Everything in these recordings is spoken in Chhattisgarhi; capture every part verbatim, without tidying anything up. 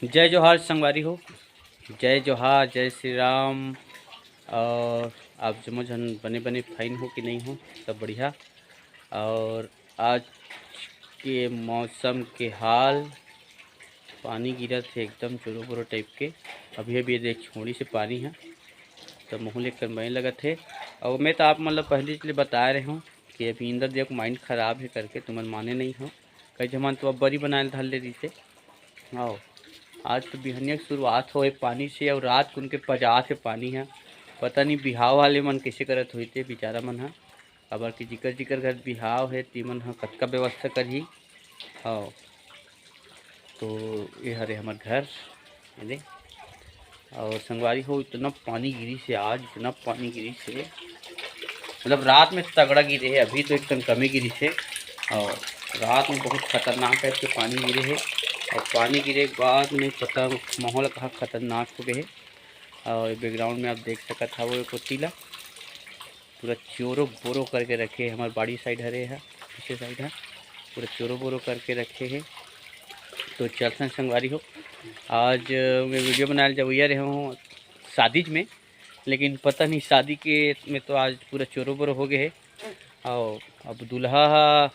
जय जोहार संगवारी हो, जय जोहार, जय श्री राम। और आप जम्मो झन बने बने फाइन हो कि नहीं हो, सब बढ़िया। और आज के मौसम के हाल, पानी गिरत हे एकदम चोरो बोरो टाइप के। अभी अभी ये देख छोड़ी से पानी है, तो महू ले कनबई लगत हे। और मैं तो आप मन ल पहली ले बताए रहे हूँ कि अभी इंद्रदेव के माइंड खराब है करके, तुमन माने नहीं हो। कई जमन तो अब बरी बनाए ल धर ले रहिसे। आओ, आज तो बिहनिया के शुरुआत होए पानी से, और रात कुन के पजात हे पानी ह। पता नहीं बिहाव वाले मन कैसे करत होही ते बेचारा मन ह, काबर कि जिकर जिकर घर बिहाव हे, तीमन ह कतका व्यवस्था करही। आओ, तो ये हरे हमर घर, ये दे। और संगवारी हो, इतना पानी गिरी से आज, इतना पानी गिरी से, मतलब रात में तगड़ा गिरे है, अभी तो एक कन कमे गिरी से। और रात में बहुत खतरनाक टाइप के पानी गिरे है। और पानी गिरे के बाद में पता माहौल कहाँ खतरनाक हो गए है। और बैकग्राउंड में आप देख सकत हवो कोती ला, पूरा चोरो बोरो करके रखे है। हमारे बाड़ी साइड हरे है, पीछे साइड है, पूरा चोरो बोरो करके रखे है। तो चलथन संगवारी हो, आज मैं वीडियो बनाए जवैया रहे हूँ शादीज में, लेकिन पता नहीं शादी के में तो आज पूरा चोरो बोरो हो गए है। और अब दूल्हा ह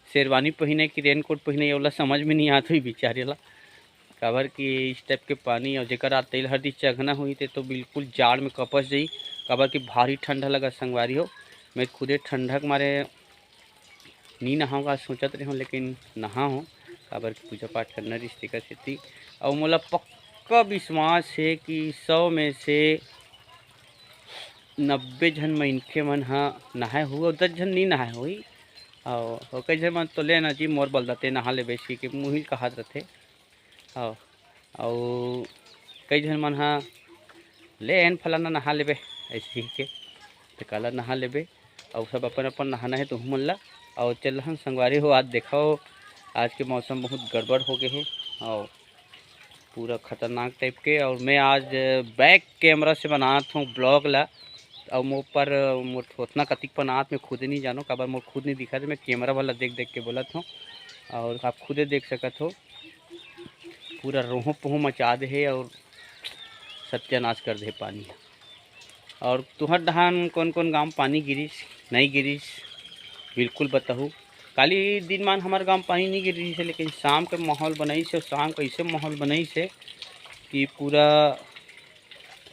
शेरवानी पहिने कि रेनकोट पहिने, ये वाला समझ में नहीं आत हुई बेचारे ला, काबर कि इस टाइप के पानी और जेकर आज तेल हरदी चघना हुई ते तो बिल्कुल जाड़ में कपस जाई, काबर कि भारी ठंडा लगा संगवारी हो। मैं खुदे ठंडा के मारे नी नहाऊँ का सोचत रहे हूँ, लेकिन नहा हूँ, काबर कि पूजा पाठ करना रिहिस तेकर सेती। और मोला पक्का विश्वास है कि सौ में से नब्बे झन मनखे मन ह नहाए हुई और दस झन नी नहाए हुई। और, और कई झन मन तो ले ना जी मोर बलदा ते नहा ले बेसी के मुहिल कहात रथे। हाँ, अउ कई झन मन ह ले एन फलाना नहा लेबे, ऐसे ही के तो काला नहा लेबे। अउ सब अपन अपन नहाना है तो मन ला। अउ चल हन संगवारी हो, आज देखो आज के मौसम बहुत गड़बड़ हो गए है। अउ पूरा खतरनाक टाइप के। और मैं आज बैक कैमरा से बनात हूँ ब्लॉग ला। और मोर पर मोर ओतना कतिक पनात मैं खुद नहीं जानो, काबर मोर खुद नहीं दिखत, मैं कैमरा वाला देख देख के बोलत हूँ। और आप खुदे देख सकत हो, पूरा रोहो पोहो मचा दे हे और सत्यानाश कर दे हे पानी ह। और तुहर डहान कौन कौन गांव पानी गिरिस, नहीं गिरिस, बिल्कुल बताहू। काली दिन मान हमार गांव पानी नहीं गिरिस है, लेकिन शाम के माहौल बनाइस है, शाम का ऐसे माहौल बनाइस है कि पूरा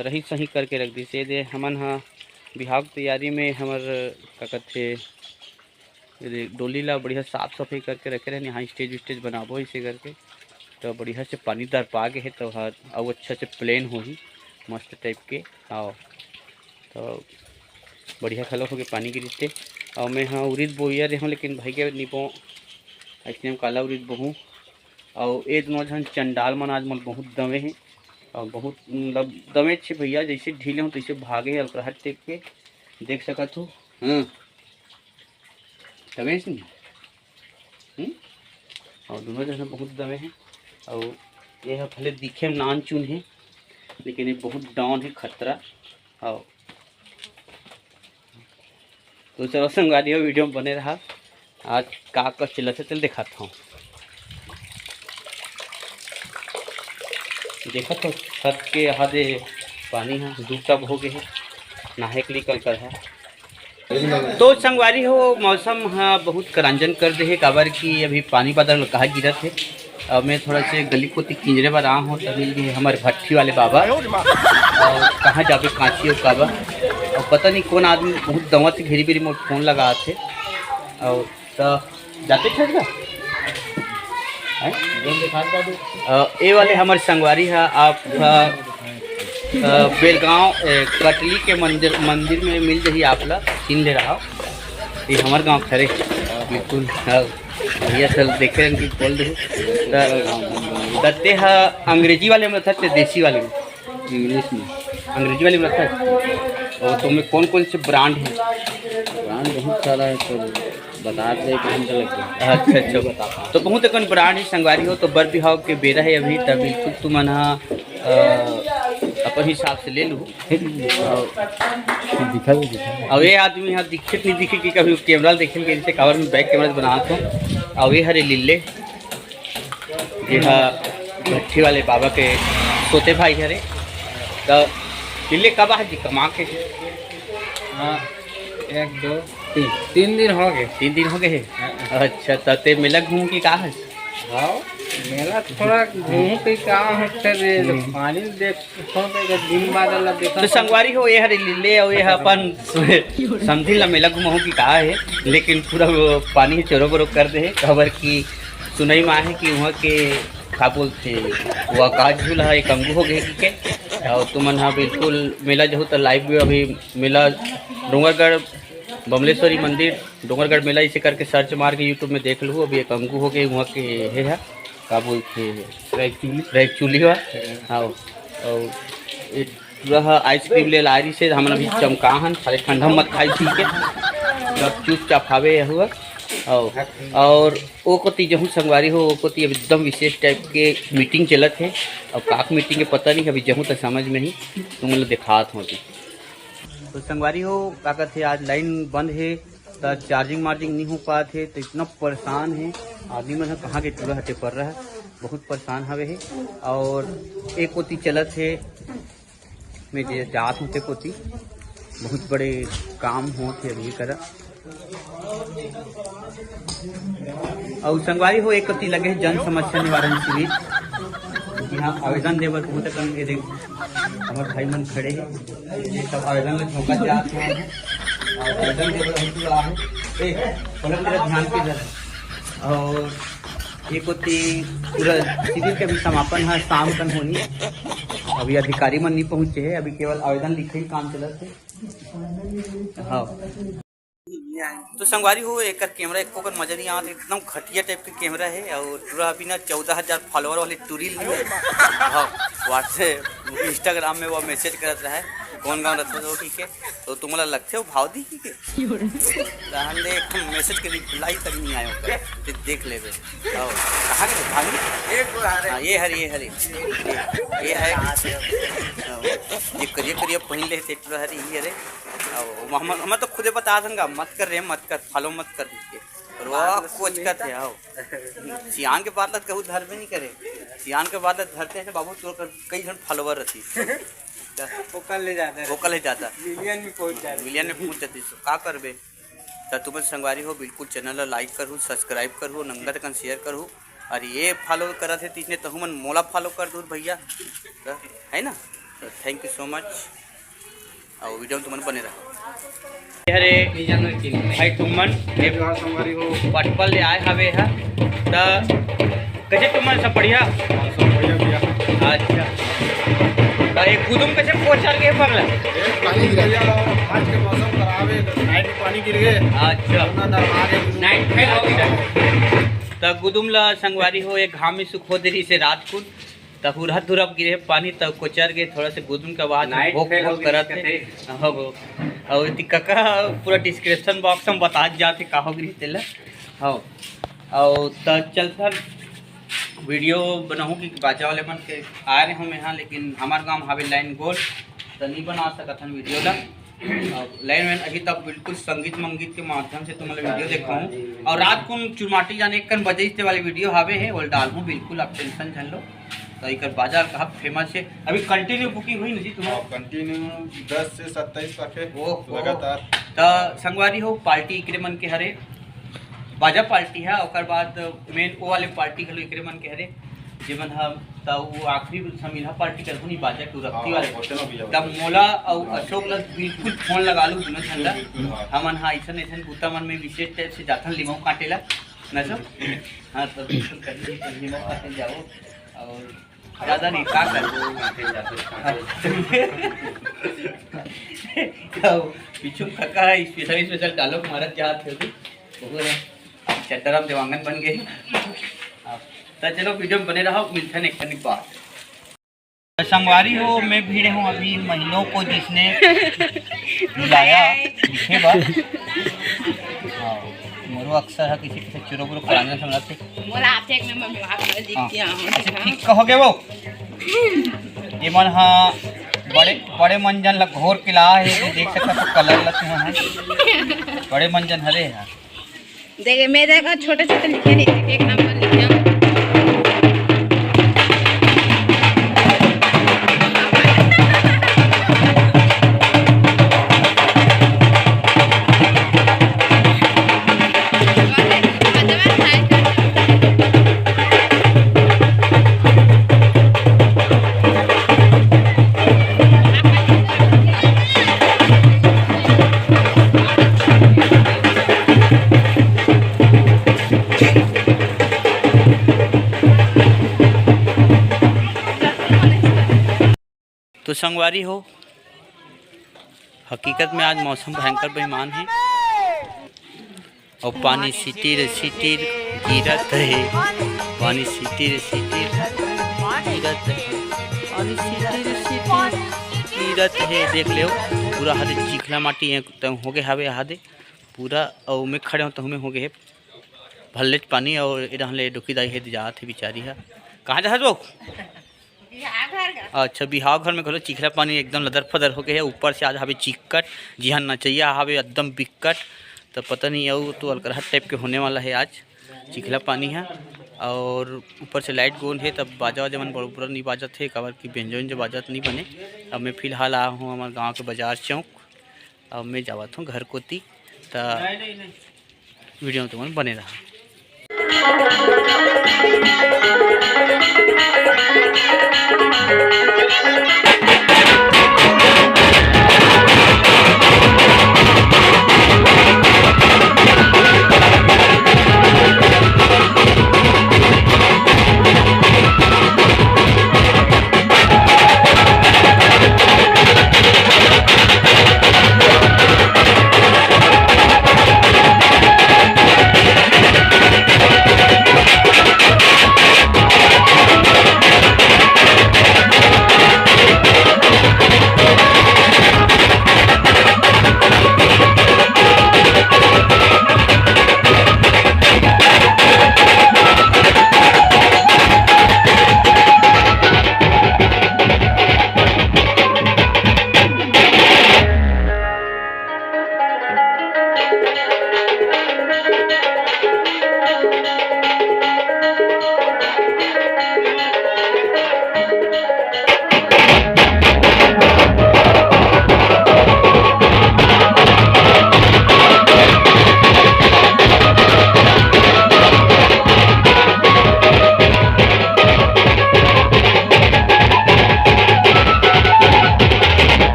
रही सही करके रख दिस। ये दे हमन ह बिहाव के तैयारी में हमर का कथे, ये दे डोली ला बढ़िया साफ सफाई करके रखे रहन, यहाँ स्टेज स्टेज बनाबो इसे करके, तो बढ़िया से पानी दरपा के है तो हर अउ अच्छा से प्लेन होही मस्त टाइप के। आओ, तो बढ़िया घलो होके पानी गिरिस ते। और मैं हाँ उरीद बोइया रहे हूँ, लेकिन भाई के निबो ऐसने हम काला उरीद बोहूँ। और ये दोनों झन चंडाल मन आज मन बहुत दमे हैं और बहुत मतलब दमे छे भैया, जैसे ढीले हों तैसे भागे हैं अलकरहट टाइप के, देख सकत हो। हाँ, दमे से नहीं। हम्म? और दोनों झन बहुत दमे हैं। और ये ह भले दिखे में नान चुन है, लेकिन ये बहुत डाउन है खतरा। और तो चलो संगवारी हो, वीडियो में बने रहा। आज का का चलत है, चल दिखाता हूँ। देखत हो छत के यहाँ दे पानी ह दू टब हो गए है, नहाए के लिए कल कल है। तो संगवारी हो, मौसम ह बहुत करांजन कर दे हे, काबर कि अभी पानी बादल कहा गिरत हे। अब मैं थोड़ा से गली कोती किंजरे बर आ हूँ, तभी ये हमर भट्ठी वाले बाबा और कहाँ जाबे कांची और काबा और पता नहीं कौन आदमी बहुत दवा से घेरी बेरी मोर फोन लगा थे। और त जाते छठ का? हैं? अ, ए वाले हमर संगवारी ह, आप ह, अ, बेलगांव, ए, कटली के मंदिर, मंदिर में मिल जही आप ला, चिन्ह ले रहा। ये हमर गांव खरे, बिल्कुल। हाँ, भैया चल देखे हैं कि बोल दे। त, त ते ह अंग्रेजी वाले में था, ते देसी वाले में? इंग्लिश में। अंग्रेजी वाले में रखा है? और तो में कौन कौन से ब्रांड हैं? ब्रांड बहुत सारा है, पर बता दे एक घंटा लग गया। अच्छा, अच्छा। नहीं बता पाऊँ। तो बहुत अकन ब्रांड ही संगवारी हो, तो बर बिहाव के बेरा है अभी, तब बिल्कुल तुमन ह, अ, अपन हिसाब से ले लू। दिखा दे, दिखा दे। अब ये आदमी यहाँ दिखत नहीं दिखे कि कभी कैमरा देखे के जैसे काबर में बैक कैमरा बनात हो। अब ये हरे लीले, ये हा भट्ठी वाले बाबा के सोते भाई हरे। त मिले कब आज कमा के? हाँ, एक, दो, तीन, तीन दिन हो गए। तीन दिन हो गए हे? हाँ। अच्छा, त ते मेला घूम के का है? हाँ, मेला थोड़ा घूम के का होथे रे, हम्म। पानी देख, थोड़ा देर दिन बाद वाला देखा तो था। संगवारी हो, ये हरे लीले और ये अपन समझी ला मेला घुमाहूँ कि का है, लेकिन पूरा वो पानी चोरो बोरो कर दे है। खबर की सुनई में आहे कि वहाँ के का बोलथे, वो आकाश झूला है, एक अंगू हो गए कि के। और तुमन हा बिल्कुल मेला जहू त लाइव भी अभी मेला डोंगरगढ़ बमलेश्वरी मंदिर, डोंगरगढ़ मेला इसे करके सर्च मार के YouTube में देख लू। अभी एक अंगू हो गए वहाँ के हे है, का बोलथे, रैचुली। रैचुली हुआ। हाँ, और एक पूरा आइसक्रीम ले ला रही से, हमन अभी चमका हन, खाली ठंडा मत खाई पी के, सब चुपचाप हावे हुआ। और, और ओ कोती जहूँ संगवारी हो, ओ कोती एकदम विशेष टाइप के मीटिंग चलत है। और काक मीटिंग के पता नहीं, अभी जहूँ तक समझ में ही तुम लोग दिखात हो। तो संगवारी हो, का कहते, आज लाइन बंद है, त चार्जिंग मार्जिंग नहीं हो पात है, तो इतना परेशान है आदमी मन ह, कहाँ के टूरा हटे पर रहा, बहुत परेशान हवे है। और एक कोती चलत है, मैं जे जात हूँ ते कोती, बहुत बड़े काम होत है अभी करा। अउ संगवारी हो, एक कोती लगे हे जन समस्या निवारण शिविर, यहाँ आवेदन देवत बहुत अकन, ये देख, हमारे भाई मन खड़े हैं, ये सब आवेदन ला झोंका जात हैं, और आवेदन देवत बहुत बड़ा है। ए, बोलो, तेरा ध्यान किधर है? और ये कोती पूरा शिविर के अभी समापन है, शाम कन होनी। अभी अधिकारी मन नहीं पहुँचे हैं, अभी केवल आवेदन लिखे के काम चलत है। हाँ। तो संगवारी हो, एकर कैमरा एको कर मजा नहीं आवत, एकदम घटिया टाइप के कैमरा है। और टूरा अभी ना चौदह हजार फॉलोअर वाली टूरी ली है। हाँ, WhatsApp, Instagram में वो मैसेज करत रहा है, कौन गाँव रहते हो, ठीक है, तो तुम्हारा लगते हो भाव दी, ठीक है, तो हमने एक मैसेज के रिप्लाई तक नहीं आया होता, तो देख लेबे। हाँ, कहाँ के भाभी? एक बार हाँ, ये हरी, ये हरी, ये, ये है। हाँ, ये करिए, करिए पहन ले थे, टूरा हरी, ये रे। अब हम, हम तो खुदे बता देंगे, मत कर रे, मत कर, फॉलो मत कर दीजिए। और वो बाद में कोच सुनीता। करते हैं, आओ। सियान के बात कहू धरबे नहीं करे। सियान के बात धरते हैं बाबू, तोर कर कई जन फॉलोअर रहती। ओकर ले जाता है। ओकर ले जाता। मिलियन में पहुंच जाता है। मिलियन में पहुंच जाती, तो का करबे? तो तुम संगवारी हो, बिल्कुल चैनल ला लाइक करू, सब्सक्राइब करू, नंगा तकन शेयर करू। और ये फॉलो करत है, तीसने तहु मन मोला फॉलो कर दूर भैया, तो है ना? तो thank you so much। और वीडियो में तुमन बने रहो। अरे भाई तुमन ये जोहार संगवारी हो। पटपल ले आए हवे है, त कैसे तुमन सब बढ़िया? हाँ, सब बढ़िया भैया। अच्छा, त ये गुदुम कैसे पहुंचल के पड़ला? ए, पानी गिरा। भैया, आज के मौसम खराब है, नाइट में पानी गिर गए। अच्छा। ना, ना, आ गए गुदुम। नाइट फेल हो गया। त गुदुम ला संगवारी हो, एक घाम में सुखो देरी से रात कुन त हुरहत धुरप गिरे पानी, त कोचर गे, थोड़ा से गुदुम के आवाज नाइट भोक फेल भोक हो गई करत हे। कथे। हो, हो। अउ एती कका पूरा डिस्क्रिप्शन बॉक्स में बता जात हे का हो गिरी तेला। हो। अउ त चलथन वीडियो बनाहूँ कि बाजा वाले मन के आए रहे हम यहाँ, लेकिन हमार गाँव हावे लाइन गोल, त नहीं बना सकत हन वीडियो ला। अब लाइन वाइन अभी तक बिल्कुल संगीत मंगीत के माध्यम से तुमन ला वीडियो देखाहूँ। और रात कुन चुरमाटी जाने एक कन बजे इस वाली वीडियो हावे है, वो डालहूँ बिल्कुल, आप टेंशन झन लो। तो एकर बाजा कहाँ फेमस है, अभी कंटिन्यू बुकिंग होही ना जी तुम्हारा? हाँ, कंटिन्यू दस से सत्ताईस तक है, ओहो। लगातार। त संगवारी हो, पार्टी एकरे मन के हरे, बाजा पार्टी है, ओकर बाद मेन ओ वाले पार्टी घलो एकरे मन के हरे, जेमन ह, त वो आखिरी समीरहा पार्टी करहु नी, बाजा के रखती हाँ, वाले। होते ना भैया, तब होते। मोला अउ हाँ। अशोक ला बिल्कुल फोन लगा लू, दोनों झन ला। बिल्कुल, हाँ। हमन हा अइसन अइसन बूता मन में विशेष टाइप से जाथन लिमाऊ काटे ला, ना सर? हाँ, तो बिल्कुल कहीं भी लिमाऊ काटे जाओ और ज्यादा नहीं, का कर? तो पीछू कका है, स्पेशल, स्पेशल डायलॉग मारत जात है अभी। वो है, अब चड्डा राम देवांगन बन गए। अब तो चलो, वीडियो में बने रहो, मिलते हैं एक कनिक बाद। संगवारी हो, मैं भिड़े हूँ अभी महिलाओं को जिसने बुलाया, दिखे बा। हाँ, मोरो अक्सर है किसी, किसी चुरो बुरो कराने समझते। बोला आप एक नंबर में बात कर दी हाँ। क्या हो? अच्छा, ठीक कहोगे वो? ये मन हाँ, बड़े, बड़े मंजन लग घोर के ला है, ये देख सकता तो कलर लगते हैं। बड़े मंजन हरे हैं। देखिए, मैं देखा छोटे छोटे लिखे नहीं, एक नंबर लिखे। तो संगवारी हो, हकीकत में आज मौसम भयंकर बेईमान हे। अउ पानी सिटिर सिटिर गिरत हे, पानी सिटिर सिटिर गिरत हे, पानी सिटिर सिटिर गिरत हे। देख लेव, पूरा हरे चिखला माटी एकदम होगे हवे, हदे पूरा, अउ मैं खड़े हों तहूँ में होगे हे भल्लेच पानी। अउ ए डहन ले डोकी दाई हे, जात हे बिचारी ह। कहाँ जात हे वो? बिहाव घर का। अच्छा, बिहाव घर में घलो चिखला पानी एकदम लदर फदर होगे हे। ऊपर से आज हवे चिक्कट, जिहां नचैया हवे एकदम बिक्कट। तो पता नहीं, अउ तो अलकरहा टाइप के होने वाला हे आज चिखला पानी ह। अउ ऊपर से लाइट गोन हे, तब बाजा वाजा मन बरोबर नहीं बाजत हे, काबर कि बेंजो वेंजो बाजत नहीं बने। अब मैं फिलहाल आया हूँ हमारे गाँव के बाजार चौक। अब मैं जावत हूँ घर कोती, त वीडियो में तुमन बने रहा।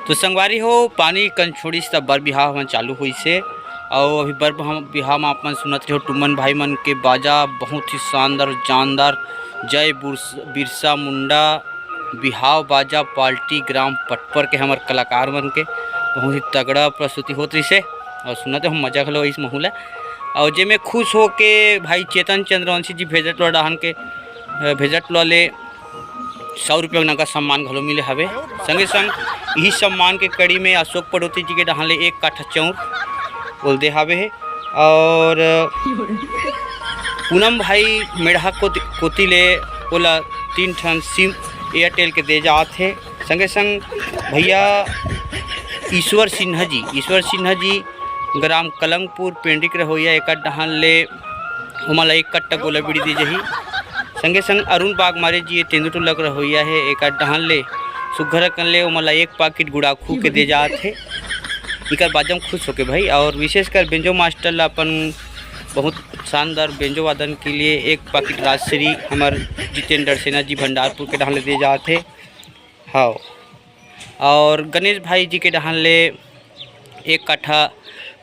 तो संगवारी हो, पानी कन छोड़िस त बर बिहाव हमन चालू होइस हे। अउ अभी बर हम, बिहाव म आप मन सुनत रहो टुमन भाई मन के बाजा, बहुत ही शानदार, जानदार। जय बुर्स-, बिरसा मुंडा बिहाव बाजा पार्टी ग्राम पटपर के हमर कलाकार मन के बहुत ही तगड़ा प्रस्तुति होत रहिस हे। अउ सुनत रहो, मजा घलो इस माहौल हे। अउ जेमे खुश होके भाई चेतन चंद्रवंशी जी भेजत लो डहान के, अ, भेजत लो ले सौ रुपया के नगद सम्मान घलो मिले हवे। संगे संग इही सम्मान के कड़ी में अशोक पड़ोती जी के डहान ले एक काठा चाउर ओल दे हावे हे। अउ पूनम भाई मेड़हा कोति-, कोति ले ओला तीन ठन सिम एयरटेल के दे जात हे। संगे संग भैया ईश्वर सिन्हा जी, ईश्वर सिन्हा जी ग्राम कलंगपुर पेंड्री के रहोइया, एकर डहान ले ओमन ला एक कट्टा गोला बीड़ी दे जाही। संगे संग अरुण बागमारे जी, तेंदूटोला के रहोइया हे, एकर डहान ले सुग्घर अकन ले ओमन ला एक पाकिट गुड़ाखू के दे जात हे। इकर बाजा म खुश होके भाई, अउ विशेषकर बेंजो मास्टर ला अपन बहुत शानदार बेंजो वादन के लिए एक पाकिट राजश्री हमर जितेंद्र सेना जी भंडारपुर के डहान ले दे जात हे। हाँ, अउ गणेश भाई जी के डहान ले एक काठा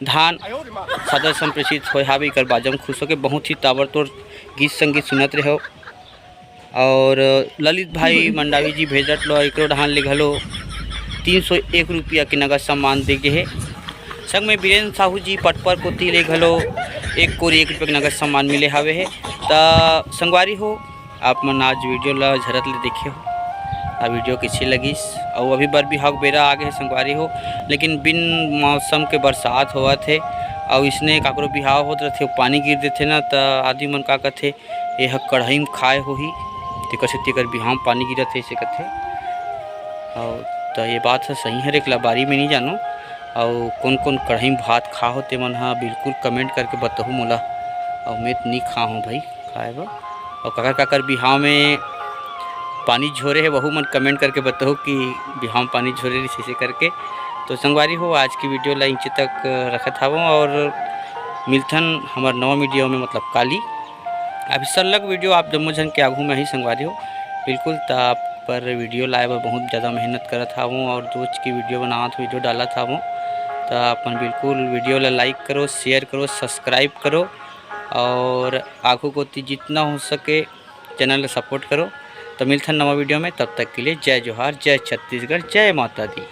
धान सदर संप्रेषित होय हावे, इकर बाजा म खुश होके बहुत ही ताबड़तोड़ गीत संगीत सुनत रहो। अउ ललित भाई मंडावी जी भेजत लो, एकरो डहान ले घलो तीन सौ एक रुपया के नगद सम्मान दे गे हे। संग में बीरेन साहू जी पटपर कोति ले घलो एक कोरी एक रुपया के नगद सम्मान मिले हावे हे। त संगवारी हो, आप मन आज वीडियो ला झरत ले देखे हो, आ वीडियो कइसे लगिस? अउ अभी बर बिहाव के बेरा आ गे हे संगवारी हो, लेकिन बिन मौसम के बरसात होवत हे, अउ इसने काकरो बिहाव होत रथे, पानी गिर देथे ना, त आदमी मन का कथे, "ए ह कढ़ाई म खाए होही, तेकर से तेकर बिहाव म पानी गिरत हे," अइसे कथे। अउ त ये बात ह सही हरे, एक ला बारी में नहीं जानो। अउ कोन कोन कढ़ाई में भात खा हो, ते मन ह बिल्कुल comment करके बताहू मोला। अउ मैं त नहीं खा हूँ भाई खाए बर। अउ काकर काकर बिहाव में पानी झोरे हे, वहू मन comment करके बताहू कि बिहाव में पानी झोरे रहिस, ऐसे करके। तो संगवारी हो, आज की video ला इंचे तक रखत हावों अउ मिलथन हमर नवा video में, मतलब काली। अभी सरलग video आप जम्मो झन के आगू में ही संगवारी हो, बिल्कुल। त आप पर video लाए बर बहुत ज़्यादा मेहनत करत हावों अउ रोज की video बनावत, video डालत हावों। त अपन बिल्कुल video ला like करो, share करो, subscribe करो अउ आगू कोती जितना हो सके channel ला support करो। तो मिलथन नवा video में, तब तक के लिए जय जोहार, जय छत्तीसगढ़, जय माता दी।